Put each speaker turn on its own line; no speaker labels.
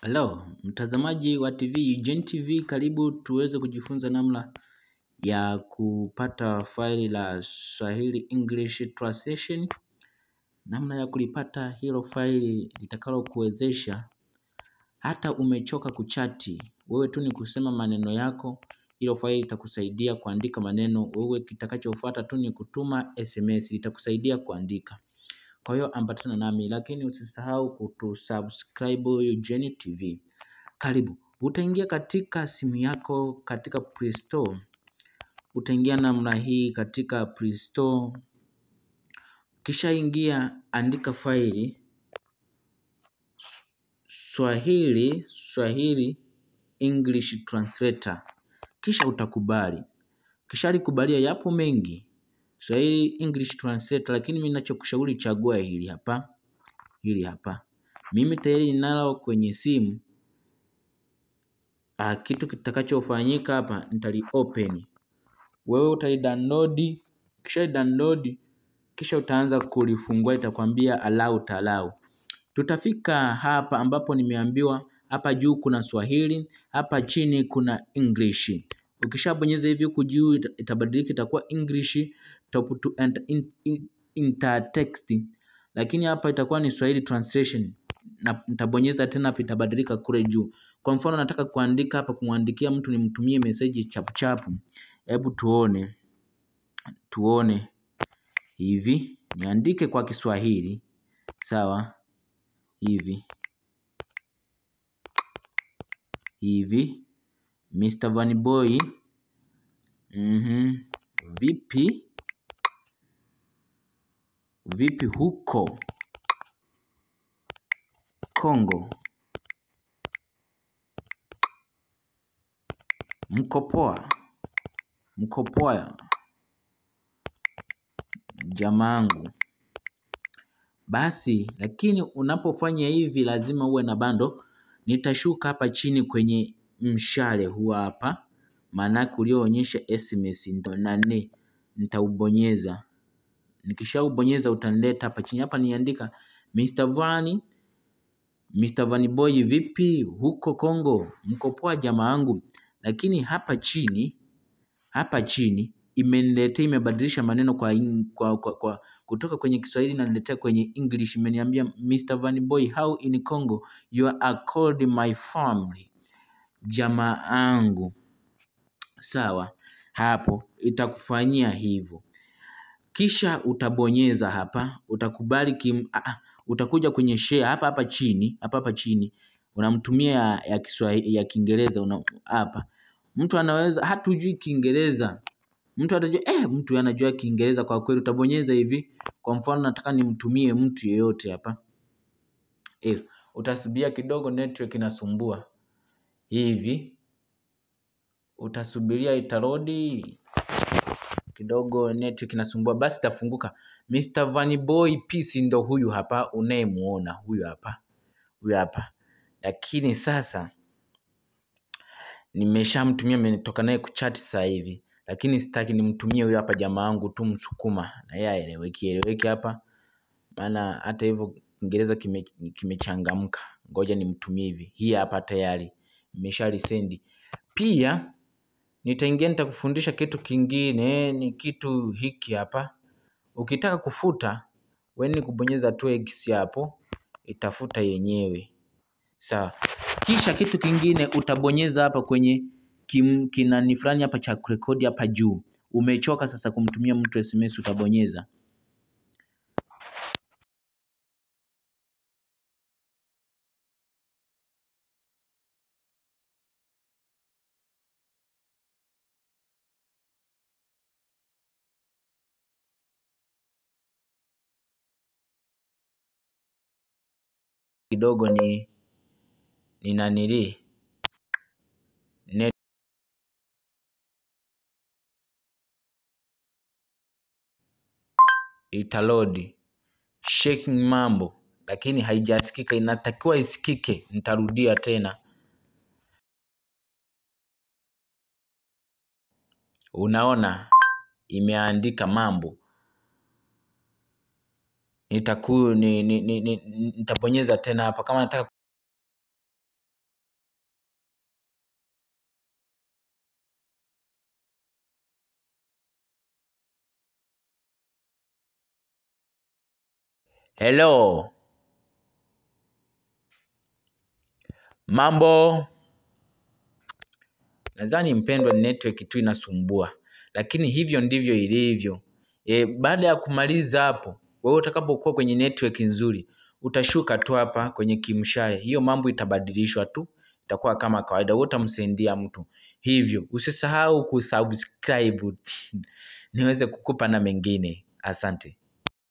Hello, mtazamaji wa TV Eugene TV, karibu tuweze kujifunza namna ya kupata faili la Swahili English Translation, namna ya kulipata hilo faili litakalo kuwezesha hata umechoka kuchati, wewe tu ni kusema maneno yako, hilo faili litakusaidia kuandika maneno. Wewe kitakachofuata tu ni kutuma SMS, litakusaidia kuandika. Kwa hiyo ambatana nami, lakini usisahau kutusubscribe Eugene TV. Karibu. Utaingia katika simu yako katika Play Store. Utaingia namna hii katika Play Store. Kisha ingia, andika faili Swahili English Translator. Kisha utakubali. Kisha likubalia, yapo mengi Swahili English Translator, lakini mimi ninachokushauri chagua hili hapa. Hili hapa. Mimi tayari ninalo kwenye simu. Kitu kitakachofanyika hapa, nitali open. Wewe utalidownload, kisha download, kisha utaanza kulifungua, itakwambia allow, allow. Tutafika hapa ambapo nimeambiwa hapa juu kuna Swahili, hapa chini kuna English. Ukishabonyeza hivi huku juu itabadilika, itakuwa English top to enter intertext, lakini hapa itakuwa ni Swahili translation, na nitabonyeza tena hapa itabadilika kule juu. Kwa mfano nataka kuandika hapa, kumwandikia mtu nimtumie message chapu chapu. Hebu tuone hivi, niandike kwa Kiswahili, sawa? Hivi hivi, Mr. Vanny Boy, vipi vipi huko Kongo, mko poa, mko poa jamaangu. Basi, lakini unapofanya hivi lazima uwe na bando. Nitashuka hapa chini kwenye mshale huu hapa, maanake ulioonyesha SMS nane, nitaubonyeza. Nikishaubonyeza utanileta hapa chini. Hapa niandika Mr. Vanny Boy, vipi huko Kongo, mko poa jamaangu. Lakini hapa chini imeniletea, imebadilisha maneno kwa kutoka kwenye Kiswahili na niletea kwenye English. Imeniambia Mr. Vanny Boy, how in Congo you are called my family, jamaangu. Sawa, hapo itakufanyia hivyo. Kisha utabonyeza hapa, utakubali utakuja kwenye share hapa hapa chini, hapa hapa chini unamtumia ya Kiswahili ya Kiingereza hapa. Mtu anaweza hatujui Kiingereza. Mtu atajua mtu anajua Kiingereza kwa kweli. Utabonyeza hivi. Kwa mfano nataka nimtumie mtu yeyote hapa. Utasubiria kidogo, network inasumbua. Hivi utasubiria itarodi kidogo, network inasumbua, basi itafunguka. Mr. Vanny Boy Peace ndo huyu hapa unayemuona, huyu hapa. Huyu hapa. Lakini sasa nimeshamtumia, nimetoka naye kuchat sasa hivi. Lakini sitaki nimtumie huyu hapa jamaa wangu tu Msukuma, na yeye aeleweki eleweki hapa, maana hata hivyo Kiingereza kimechangamka. Ngoja nimtumie hivi. Hii hapa tayari nimeshalisendi. Pia nitaingia nitakufundisha kitu kingine, ni kitu hiki hapa. Ukitaka kufuta, wewe ni kubonyeza tu X hapo, itafuta yenyewe. Sawa. Kisha kitu kingine utabonyeza hapa kwenye kinani fulani hapa cha kurekodi hapa juu. Umechoka sasa kumtumia mtu SMS, utabonyeza. Kidogo ni nanili italodi shaking mambo, lakini haijasikika, inatakiwa isikike. Nitarudia tena. Unaona imeandika mambo. Nitabonyeza tena hapa kama nataka Hello, mambo. Nadhani mpendwa, ni network tu inasumbua, lakini hivyo ndivyo ilivyo. Baada ya kumaliza hapo, wewe utakapokuwa kwenye network nzuri, utashuka tu hapa kwenye kimshale, hiyo mambo itabadilishwa tu, itakuwa kama kawaida. Wewe utamsaidia mtu hivyo. Usisahau kusubscribe niweze kukupa na mengine. Asante.